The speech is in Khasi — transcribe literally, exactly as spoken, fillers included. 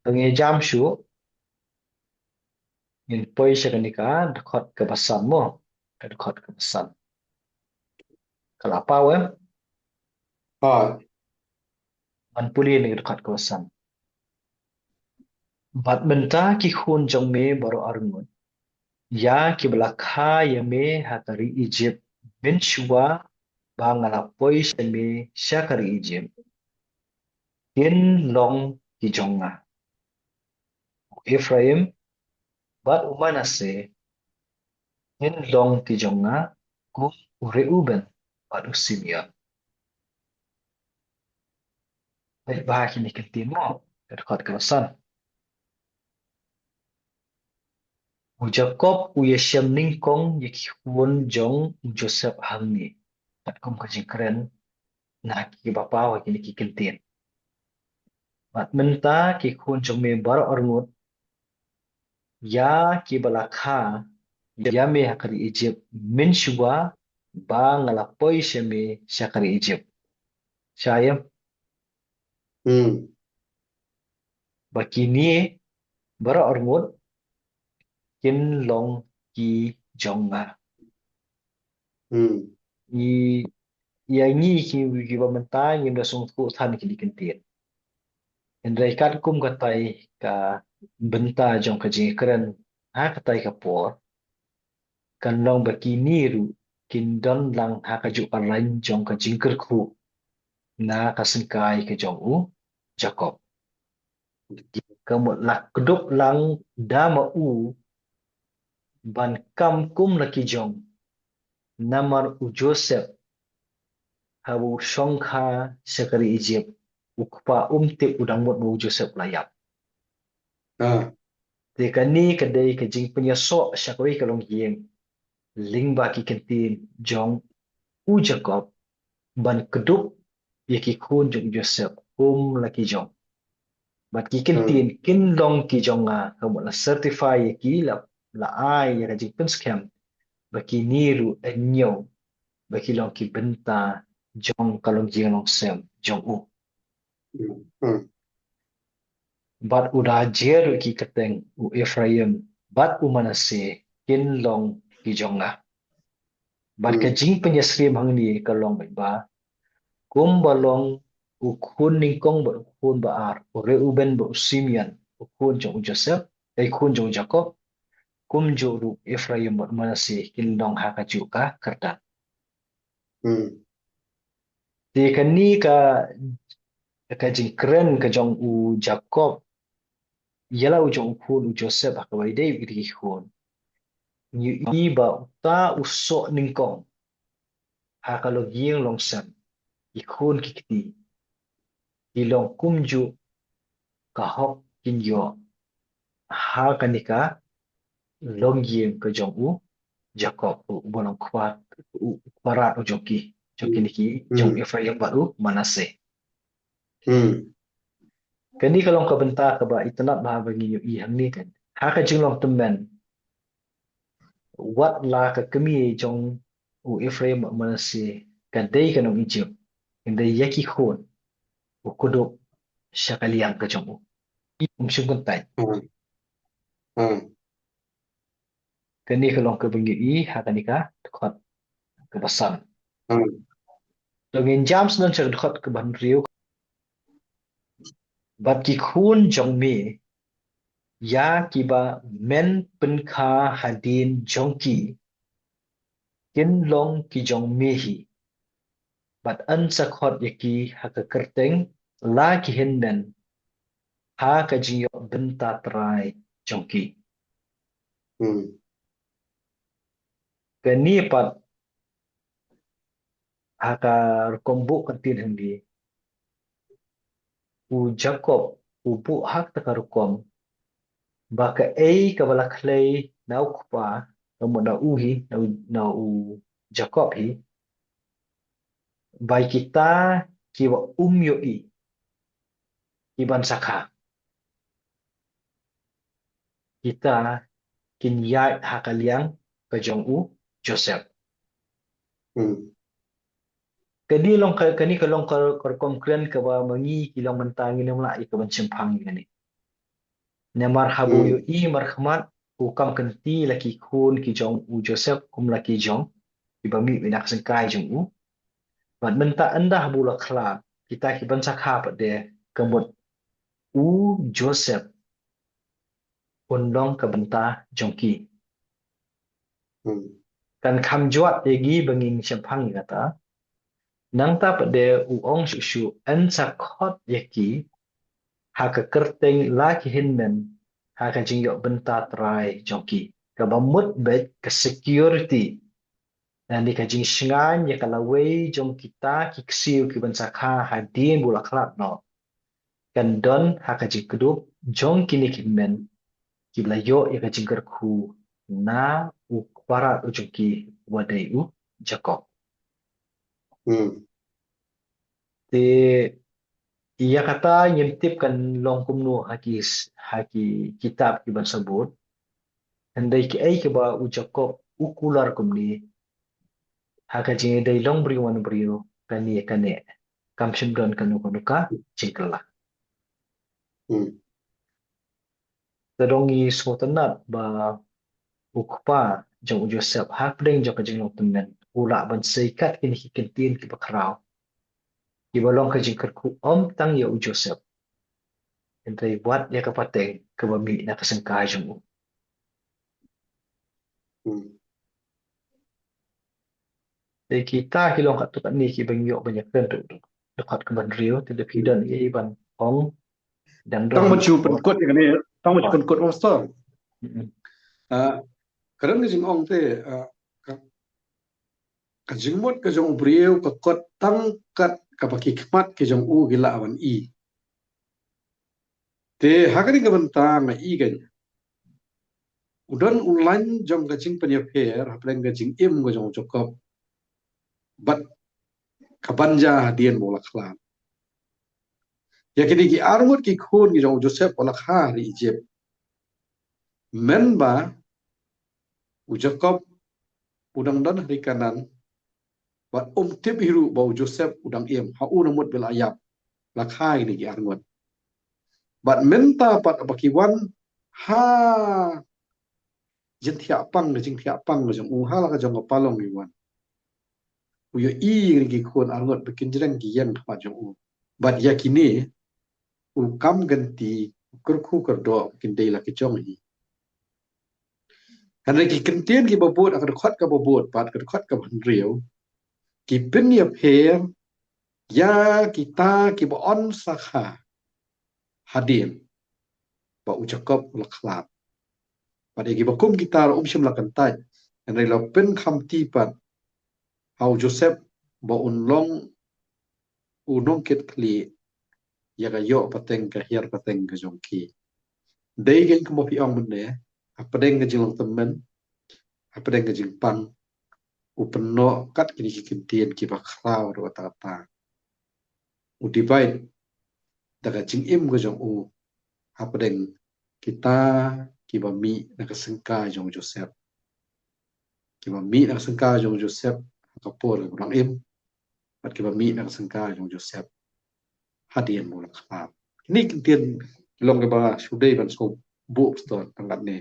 To ngin jam shuh, ngin poi sha kane ka dkhot kaba san mo, ka dkhot kaba san. Ka la paw em? Ah. Ngan pule na ka dkhot kaba san. Bad mynta ki khun jong me baroh arngut, ïa kiba la kha ïa me ha ka ri Egypt, mynshuwa ba nga la poi sha me sha ka ri Egypt, kin long ki jong nga. U Ephraim bad u Manasseh kin long ki jong nga, kum u Reuben bad u Simeon. Peit bha kine ki ktien mo, ka dkhot kaba san. U Jakob u ïashem nyngkong ïa ki khun jong u Joseph hangne, katkum ka jingkren na kiba paw ha kine ki ktien. Bad mynta ki khun jong me baroh arngut, ïa kiba la kha ïa me ha ka ri Egypt, mynshuwa ba nga la poi sha me sha ka ri Egypt. Shai em? Hmm. Ba kine baroh arngut kin long ki jong nga. Hmm. Ïa ngi ki, kiba mynta ngim da sngewthuh than kine ki ktien. Hynrei katkum katai ka bynta jong ka jingkren ha katai ka por, kan long ba kine ruh kin don lang ha kajuh ka lain jong ka jingkyrkhu na ka syngkai ka jong u Jakob. Ka mut la kdup lang da ma u ban kam kum la ki jong, namar u Joseph haba u shongkha sha ka ri Egypt, u kpa um tip u dang mut ba u Joseph la ïap. Ah. Te kane ka dei ka jingpynïasoh sha kawei ka longïing lyngba ki ktien jong u Jakob ban kdup ïa ki khun jong u Joseph kum la ki jong. Bad ki ktien kin long ki jong nga, ka mut la certify ïa ki, la, la ai ïa ka jingpynskhem ba kine ruh hynñiew ba ki long ki bynta jong ka longïing longsem jong u. Hmm. Bad u da jer ruh ki kyrteng, u Ephraim bad u Manasseh kin long ki jong nga. Bad ka jingpynïasyriem hangne ka long beit ba, kumba long u khun nyngkong bad u khun ba ar, u Reuben bad u Simeon, u khun jong u Joseph, eh, khun jong u Jakob, kumjuh ruh Ephraim bad Manasseh kin long ha kajuh ka kyrdan. Hmm. Te kane ka, ka jingkren ka jong u Jakob ïa la u jong u khun u Joseph ha kaba ïadei bad ki khun, ngi ïohi ba uta u soh nyngkong ha ka longïing longsem, ki khun ki kti, ki long kumjuh ka hok kin ïoh ha kane ka longïing ka jong u Jakob, u, uba long kpa, u, u kpa rat u jong ki, jong kine ki, jong u Ephraim bad u Manasseh. Hmm. Kane ka long ka bynta kaba itynnad bha ba ngi ïohi hangne, kan. Ha ka jinglong tymmen, wat la ka kmie jong u Ephraim bad Manasseh ka dei ka nong Egypt, hynrei ïa ki khun u kdup sha ka liang ka jong u. Um shym kyntait. Hmm. Hmm. Kane ka long kaba ngi ïohi ha kane ka dkhot kaba san. Hmm. To ngin jam sdang sha ka dkhot kaba hynriew. Bad ki khun jong me, ïa kiba men pynkha hadien jong ki, kin long ki jong me hi. Bad yn sa khot ïa ki ha ka kyrteng la ki hynmen ha ka jingïoh bynta trai jong ki. Hmm. Kane pat ha ka rukom buh ka ktien hangne, u Jakob u buh ha kata ka rukom ba kaei kaba la khlei na u kpa, na u, na u hi, na u, na u Jakob hi, ba ïa kita kiba um ïohi, kiban sa kha, kita kin ïaid ha ka liang ka jong u Joseph. Hmm. Kane long ka, kane ka long ka, ka rukom kren kaba ma ngi ki long mynta ngin ym lah ïa kaban shemphang ïa kane. Namar haba u ïohi markhmat, u kam kynti la ki khun ki jong u Joseph kum la ki jong kiba mih na ka syngkai jong u. Bad mynta ynda haba u la khlad, kita ki ban sakha pat de ka mut u Joseph un long ka bynta jong ki. Kan kham jwat ïa ki ba ngin shemphang ïa kata. Nangta pat de u ong shuh shuh, yn sa khot ïa ki ha ka kyrteng la ki hynmen, ha ka jingïoh bynta Trai jong ki. Kaba mut beit ka security, lane ka jingshngaiñ ïa ka lawei jong kita ki ksiew ki ban sakha hadien ba u la khlad noh, kan don ha ka jingkdup jong kine ki hynmen kiba la ïoh ïa ka jingkyrkhu na u kpa rat u jong ki, uba dei u Jakob. Te ïa kata ngim tip kan long kumno ha ki s-, ha ki kitab ki ban sabut. Hynrei kiei kiba u Jakob u kular kumne, ha ka jingïadei long briew man briew, kane kane kam shym don kano kano ka jingkylla. Te dang ngi sngewtynnat ba u kpa jong u Joseph hapdeng jong ka jinglong tymmen u lah ban sei kat kine ki kyntien kiba khraw, kiba long ka jingkyrkhu ym tang ïa u Joseph, hynrei wat ïa ka pateng kaba mih na ka syngkai jong u. Te kita ki long katto katne kiba ngi ïoh ban ïakren ruh. Dkhot kaba hynriew, te lada phi don ei ban ong, dang don. Tang ban shu pynkut ïa kane, tang ban shu pynkut, Pastor. Ah, ka don ka jingong te, ah, ka, ka jingmut ka jong u briew ka kot tang kat kaba ki khmat ki jong u ki lah ban i. Te ha kane ka bynta nga i kane, u don u lain jong ka jingpynïapher hapdeng ka jingim ka jong u Jakob bad ka banja hadien ba u la khlad. Ïa kine ki arngut ki khun ki jong u Joseph ba la kha ha ri Egypt. Mynba u Jakob u dang don ha ri Kanaan, bad um tip hi ruh ba u Joseph u dang im, ha u na mut ba la ïap, la kha ïa kine ki arngut. Bad mynta pat ba ki wan ha jingthiah pang, ka jingthiah pang ka jong u, ha la ka jong ka palong ki wan. U ïohi ïa kine ki khun arngut ba kin jreng ki ïeng ha khmat jong u. Bad ïa kine u kam kynti, u kyrkhu kyrdoh ba kin dei la ki jong hi. Hynrei ki kyntien kiba bud, ha ka dkhot kaba bud bad ka dkhot kaba hynriew, ki pynïapher ïa kita kiba yn sa kha hadien ba u Jakob u la khlad. Bad ïa kiba kum kita ruh um shym la kyntait, hynrei la pynkhamti pat ha u Joseph ba un long u nongkitkhlieh ïa ka ïoh pateng ka hiar pateng ka jong ki. Dei kein kumba phi ong mynne, hapdeng ka jinglong tymmen, hapdeng ka jingpang, u pynnoh kat kine ki kyntien kiba khraw ruh katta katta. U divide da ka jingim ka jong u hapdeng kita kiba mih na ka syngkai jong u Joseph. Kiba mih na ka syngkai jong u Joseph ha ka por kaba u dang im, bad kiba mih na ka syngkai jong u Joseph hadien ba u la khlad. Kine ki kyntien ki long kiba shu dei ban sngewbha, Pastor, tang katne.